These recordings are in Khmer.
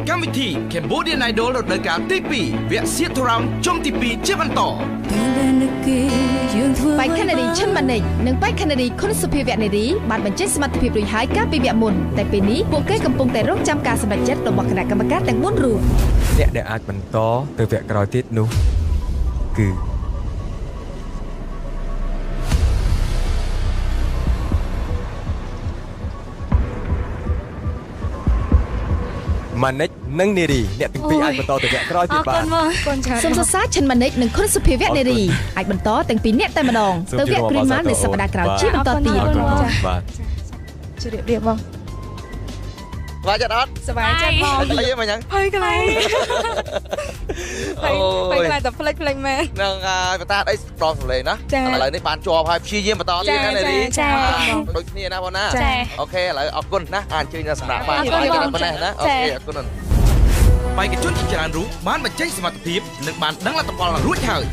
កម្មវិធី Cambodian Idol រដូវកាលទី2វគ្គសៀតធរំជុំទី2ជាបន្តបេក្ខនារីឈិនម៉ានិកនិងបេក្ខនារីខុនសុភាវនារីបានបញ្ចេញសមត្ថភាពរួចហើយកាលពីវគ្គមុនតែពេលនេះពួកគេកំពុងតែរងចាំការសម្រេចចិត្តរបស់គណៈកម្មការទាំង4រូបអ្នកដែលអាចបន្តទៅវគ្គក្រោយទៀតនោះគឺម៉ានិកនិងនារីអ្នកទាំងពីរអាចបន្តទៅវគ្គក្រោយទៀតបានសូមសរសើរឈិនម៉ានិកនិងខុនសុភាវនារីអាចបន្តទាំងពីរអ្នកតែម្ដងទៅវគ្គគ្រីម៉ានៅសប្តាហ៍ក្រោយជាបន្តទៀតបាទជម្រាបលាបងសប្បាយចិត្តអត់សប្បាយចិត្តបងអីមកញ៉ាំភ័យកន្លែងភ័យកន្លែងតែផ្លេចផ្លេចមែនហ្នឹងហើយបតាអីប្រងសម្លេងណាឥឡូវនេះបានជាប់ហើយព្យាយាមបន្តទៀតណានារីដូចគ្នាណាបងណាអូខេឥឡូវអរគុណណាអាចអញ្ជើញសម្រាប់បានប៉ុណ្ណេះណាអូខេអរគុណបេក្ខជនជាច្រើនរូបបានបញ្ចេញសមត្ថភាពនិងបានដឹងលទ្ធផលរួចហើយ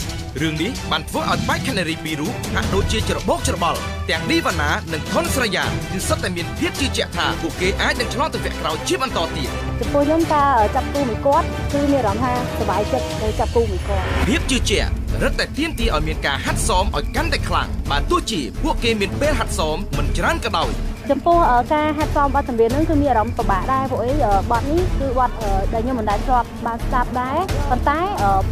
រឿងនេះបានធ្វើឲ្យបេក្ខនារីពីររូបហាក់ដូចជាច្របូកច្របល់ទាំងឌីវ៉ាណានិងថុនស្រីយ៉ាគឺសុទ្ធតែមានភាពជឿជាក់ថាពួកគេអាចនឹងឆ្លងទៅវគ្គក្រោយជាបន្តទៀតចំពោះខ្ញុំការចាប់គូមួយគាត់គឺមានអារម្មណ៍ថាសប្បាយចិត្តដែលចាប់គូមួយគាត់ភាពជឿជាក់រឹតតែទាមទារឲ្យមានការហាត់សមឲ្យកាន់តែខ្លាំងបើទោះជាពួកគេមានពេលហាត់សមមិនច្រើនក៏ដោយចំពោះការហាត់សមបទចម្រៀងហ្នឹងគឺមានអារម្មណ៍ពិបាកដែរព្រោះអីបទនេះគឺបទដែលខ្ញុំមិនដែលធ្លាប់បានស្ដាប់ដែរប៉ុន្តែ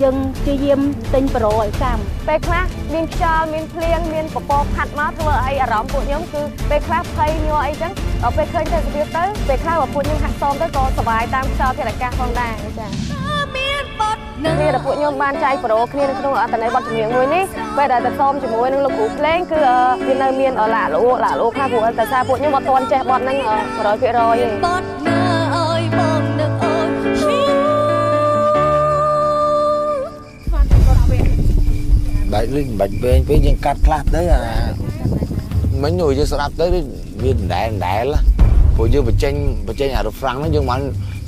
យើងព្យាយាមទិញប្រូឲ្យចាំពេលខ្លះមានខ្យល់មានភ្លៀងមានពពកផាត់មកធ្វើឲ្យអារម្មណ៍ពួកខ្ញុំគឺពេលខ្លះភ័យញ័រអីចឹងដល់ពេលឃើញទេសភាពទៅពេលខ្លះបើពួកខ្ញុំហាត់សមទៅក៏សប្បាយតាមខ្យល់ធាតុអាកាសផងដែរចានេះដែលពួកខ្ញុំបានចែកប្រូគ្នានៅក្នុងអត្ថន័យបទចម្រៀងមួយនេះពេលដែលទៅសមជាមួយនឹងលោកគ្រូភ្លេងគឺវានៅមានឡាក់លក់ឡាក់លក់ខ្លះព្រោះតែសារពួកខ្ញុំអត់ទាន់ចេះបទហ្នឹង100%ទេបទណាឲ្យបងនឹកអូនបែកលេងបាច់វែងពេកយើងកាត់ខ្លះទៅអាមិញយើងស្ដាប់ទៅវាដដែលដដែលព្រោះយើងបញ្ចេញអារហ្វ្រាំងហ្នឹងយើងបាន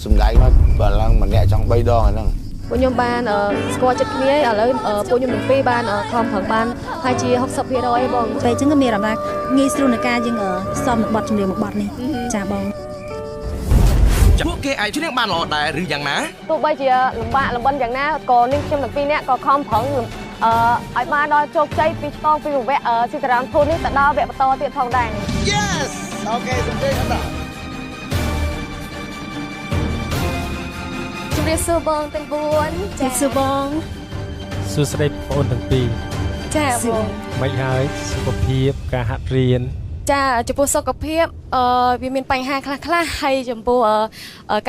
សំដែងមកបើឡើងម្នាក់ចង់3ដងហ្នឹងពួកខ្ញុំបានស្គាល់ចិត្តគ្នាឥឡូវពួកខ្ញុំទាំងពីរបានខំប្រឹងបានហើយជា 60% ឯងបងពេលអញ្ចឹងក៏មានអារម្មណ៍ថាងាយស្រួលในការយើងសមនឹងបទចម្រៀងមួយបទនេះចាបងពួកគេអាចច្រៀងបានល្អដែរឬយ៉ាងណាទោះបីជាលំបាកលំបិនយ៉ាងណាក៏នាងខ្ញុំទាំងពីរនាក់ក៏ខំប្រឹងឲ្យបានដល់ជោគជ័យពីឆ្លងពីវគ្គស៊ីតារាមធូននេះទៅដល់វគ្គបន្តទៀតផងដែរ Yes អូខេសូមជម្រាបលាជម្រាបសួរបងទាំង4ជម្រាបសួរបងសួស្តីបងប្អូនទាំងពីរចាបងមិនហើយសុខភាពការហាត់រៀនចាចំពោះសុខភាពវាមានបញ្ហាខ្លះៗហើយចំពោះ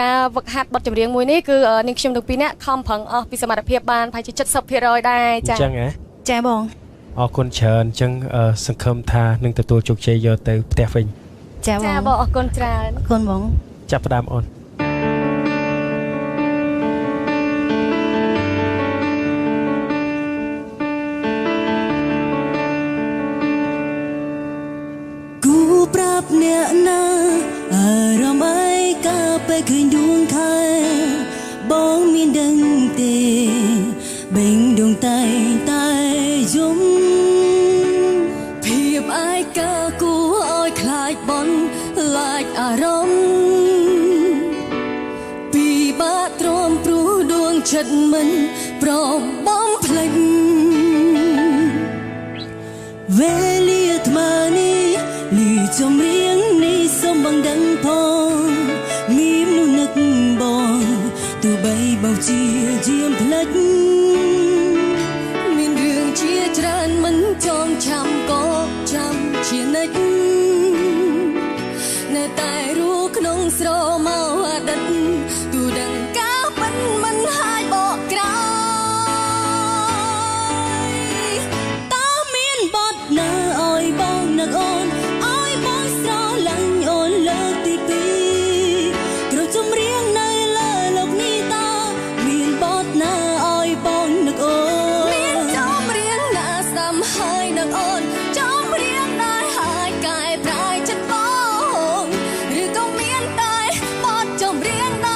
ការវឹកហាត់បទចម្រៀងមួយនេះគឺនាងខ្ញុំទាំងពីរនាក់ខំប្រឹងអស់ពីសមត្ថភាពបានប្រហែលជា 70% ដែរចាអញ្ចឹងហ៎ចាបងអរគុណច្រើនអញ្ចឹងសង្ឃឹមថានឹងទទួលជោគជ័យយកទៅផ្ទះវិញចាបងចាបងអរគុណច្រើនអរគុណបងចាប់ផ្ដើមអូនប្រាប់អ្នកណាអារម្មណ៍ឯកាពេលឃើញដួងខែបងមានដឹងទេបេងដួងតែតែយំភាពឯកាគួរឲ្យខ្លាចបន់ឡាចអារម្មណ៍ពីបាក់ទ្រាំព្រោះដួងចិត្តមិនព្រមបំភ្លេចវេលាអាត្មានេះលឺចម្រៀងនេះសូមបងដឹងផងមាននោះនឹកបងទោះបីបោជាជាផ្លិចមានរឿងជាច្រើនមិនចងចាំក៏ចាំជានិច្ចនៅតែរស់ក្នុងស្រមោអតីតទូដឹងការពិតមិនហើយបកក្រោយតើមានបទណាឲ្យបងនឹកអូនចម្រៀង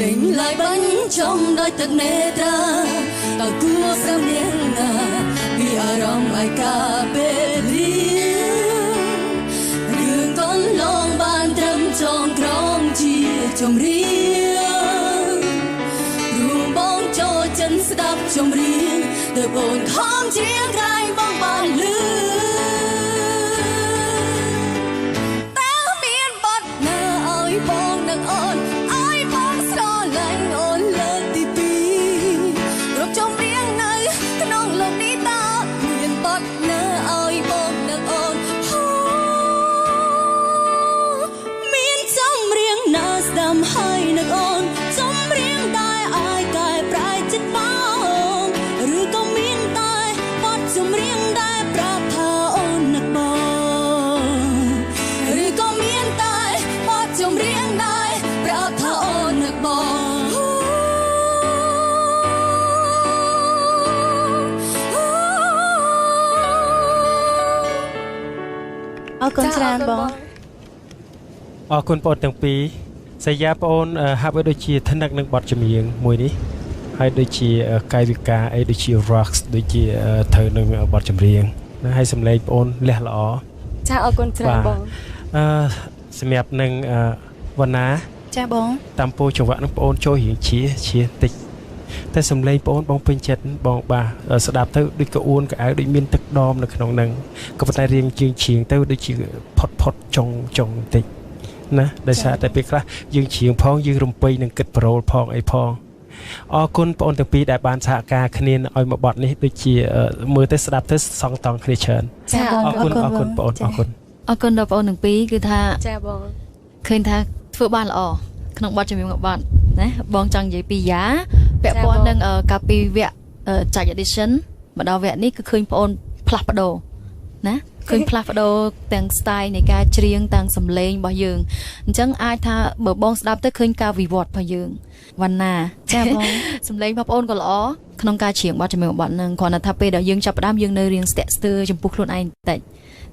ដេញឡាយបាញ់ចំដោយទឹកនេត្រាតើគួរស្រាប់នាងណាពីអារម្មណ៍ឯកាពេលលៀរឿងកន្លងបានត្រឹមចងក្រងជាចម្រៀងរួមបងចូលចិនស្ដាប់ចម្រៀងទៅបងខំច្រៀងក្រែងបងបានលឺតើមានបទណាឲ្យបងនឹងអូនឲ្យបងស្រឡាញ់អូនលើកទី2គ្រប់ចម្រៀងនៅក្នុងលោកនេះតើមានបទណាឲ្យបងនឹងអូនមានចម្រៀងណាស្ដាំហើយនឹងអូនចម្រៀងដែលឲ្យកែប្រែចិត្តបងឬក៏មានតែបទចម្រៀងដែលប្រាប់ថាអូននឹកបងឬក៏មានតែបទចម្រៀងដែលប្រាប់ថាអូននឹកបងអរគុណច្រើនបងអរគុណបងទាំងពីរសញ្ញាបងអូនហាក់បីដូចជាថ្នឹកនឹងបទចម្រៀងមួយនេះហើយដូចជាកាយវិការអីដូចជា rocks ដូចជាត្រូវនឹងបទចម្រៀងណាហើយសំឡេងបងអូនលះល្អចាអរគុណច្រើនបងសម្រាប់នឹងវណ្ណាចាបងតាមពោចង្វាក់នឹងបងអូនចូលរៀងជាតិចតែសំឡេងបងអូនបងពេញចិត្តបងបាទស្ដាប់ទៅដូចក្អួនកៅដូចមានទឹកដមនៅក្នុងនឹងក៏ប៉ុន្តែរៀងជាងឈៀងទៅដូចជាផុតចុងបន្តិចណាដោយសារតែពេលខ្លះយើងច្រៀងផងយើងរំពៃនឹងគិតប្រូលផងអីផងអរគុណបងអូនទាំងពីរដែលបានសហការគ្នាឲ្យមកបត់នេះដូចជាមើលទៅស្ដាប់ទៅសងតង់គ្នាច្រើនចាអរគុណអរគុណបងអូនអរគុណអរគុណដល់បងអូនទាំងពីរគឺថាចាបងឃើញថាធ្វើបានល្អក្នុងបទចម្រៀងមួយបទណាបងចង់និយាយពីយ៉ាពាក់ព័ន្ធនឹងកាលពីវគ្គចាច់ edition មកដល់វគ្គនេះគឺឃើញបងអូនផ្លាស់ប្ដូរណាឃើញផ្លាស់ប្ដូរទាំង style នៃការច្រៀងទាំងសំឡេងរបស់យើងអញ្ចឹងអាចថាបើបងស្ដាប់ទៅឃើញការវិវត្តរបស់យើងវណ្ណាចាបងសំឡេងបងប្អូនក៏ល្អក្នុងការច្រៀងបទចម្រៀងបទហ្នឹងគ្រាន់តែថាពេលដែលយើងចាប់ផ្ដើមយើងនៅរៀងស្ទាក់ស្ទើរចំពោះខ្លួនឯងបន្តិច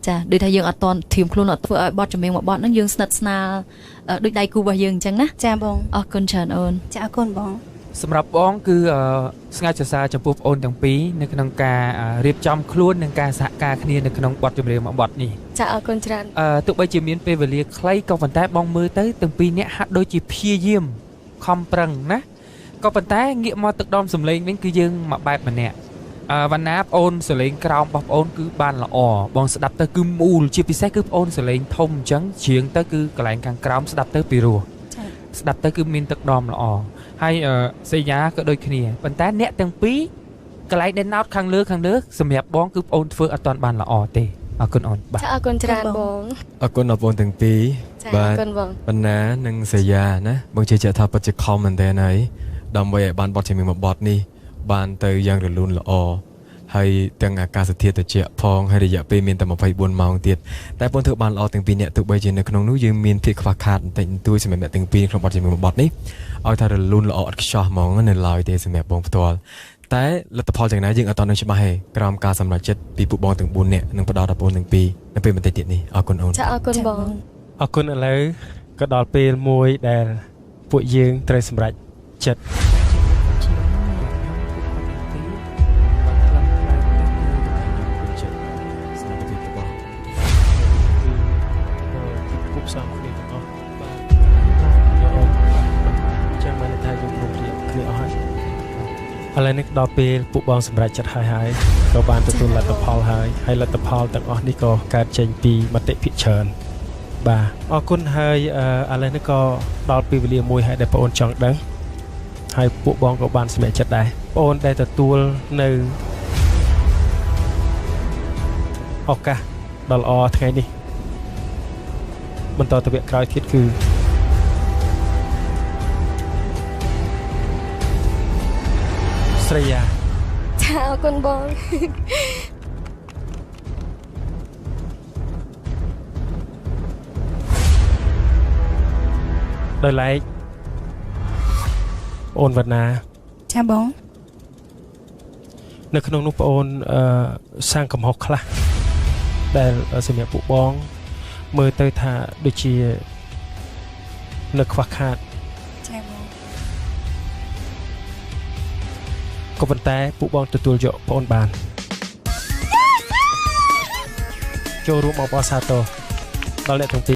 ចាដូចថាយើងអត់តន់ធៀមខ្លួនអត់ធ្វើឲ្យបទចម្រៀងមួយបទហ្នឹងយើងស្និទ្ធស្នាលដូចដៃគូរបស់យើងអញ្ចឹងណាចាបងអរគុណច្រើនអូនចាអរគុណបងសម្រាប់បងគឺស្ងាត់សរសើរចំពោះបងទាំងពីរនៅក្នុងការរៀបចំខ្លួននិងការសហការគ្នានៅក្នុងបទចម្រៀងមួយបទនេះចាអរគុណច្រើនទោះបីជាមានពេលវេលាខ្លីក៏ប៉ុន្តែបងមើលទៅទាំងពីរនាក់ហាក់ដូចជាព្យាយាមខំប្រឹងណាក៏ប៉ុន្តែងាកមកទឹកដមសំឡេងវិញគឺយើងមួយបែបម្នាក់វណ្ណាបងអូនសលេងក្រោមរបស់បងអូនគឺបានល្អបងស្ដាប់ទៅគឺមូលជាពិសេសគឺបងអូនសលេងធំអញ្ចឹងច្រៀងទៅគឺកន្លែងខាងក្រោមស្ដាប់ទៅពីរោះស្ដាប់ទៅគឺមានទឹកដមល្អហើយសញ្ញាក៏ដូចគ្នាប៉ុន្តែអ្នកទាំងពីរកន្លែងដែលណោតខាងលើសម្រាប់បងគឺបងអូនធ្វើអត់ទាន់បានល្អទេអរគុណអូនបាទចាអរគុណច្រើនបងអរគុណដល់បងទាំងពីរបាទអរគុណបងបណ្ណានិងសញ្ញាណាបងជឿជាក់ថាពិតជាខំមែនទែនហើយដើម្បីឲ្យបានបទចម្រៀងមួយបទនេះបានទៅយ៉ាងរលូនល្អហើយទាំងអាកាសធាតុត្រជាក់ផងហើយរយៈពេលមានតែ24ម៉ោងទៀតតែបងធ្វើបានល្អទាំងពីរអ្នកទោះបីជានៅក្នុងនោះយើងមានភាពខ្វះខាតបន្តិចបន្តួចសម្រាប់អ្នកទាំងពីរក្នុងបទចម្រៀងមួយបទនេះឲ្យថារលូនល្អអត់ខ្ចោះហ្មងនៅឡើយទេសម្រាប់បងផ្ទាល់តែលទ្ធផលយ៉ាងណាយើងអត់ទាន់នឹងច្បាស់ទេក្រោមការសម្រេចចិត្តពីពួកបងទាំង4នាក់នឹងផ្ដល់ដល់បងទាំងពីរនៅពេលបន្តិចទៀតនេះអរគុណអូនចាអរគុណបងអរគុណឥឡូវក៏ដល់ពេលមួយដែលពួកយើងត្រូវសម្រេចចិត្តឥឡូវនេះដល់ពេលពួកបងសម្រេចចិត្តហើយក៏បានទទួលលទ្ធផលហើយហើយលទ្ធផលទាំងអស់នេះក៏កើតចេញពីមតិភាគច្រើនបាទអរគុណហើយឥឡូវនេះក៏ដល់ពេលវេលាមួយហើយដែលបងអូនចង់ដឹងហើយពួកបងក៏បានសម្រេចចិត្តដែរបងអូនដែលទទួលនៅឱកាសដ៏ល្អថ្ងៃនេះបន្តទៅវគ្គក្រោយទៀតគឺស្រីយ៉ាចាអរគុណបងដោយឡែកអូនវណ្ណាចាបងនៅក្នុងនោះបងអូនសាងកំហុសខ្លះដែលសម្រាប់ពួកបងមើលទៅថាដូចជានៅខ្វះខាតចាបង ក៏ប៉ុន្តែពួកបងទទួលយកប្អូនបានចូលរួមអបអរសាទរដល់អ្នកទាំងពីរ។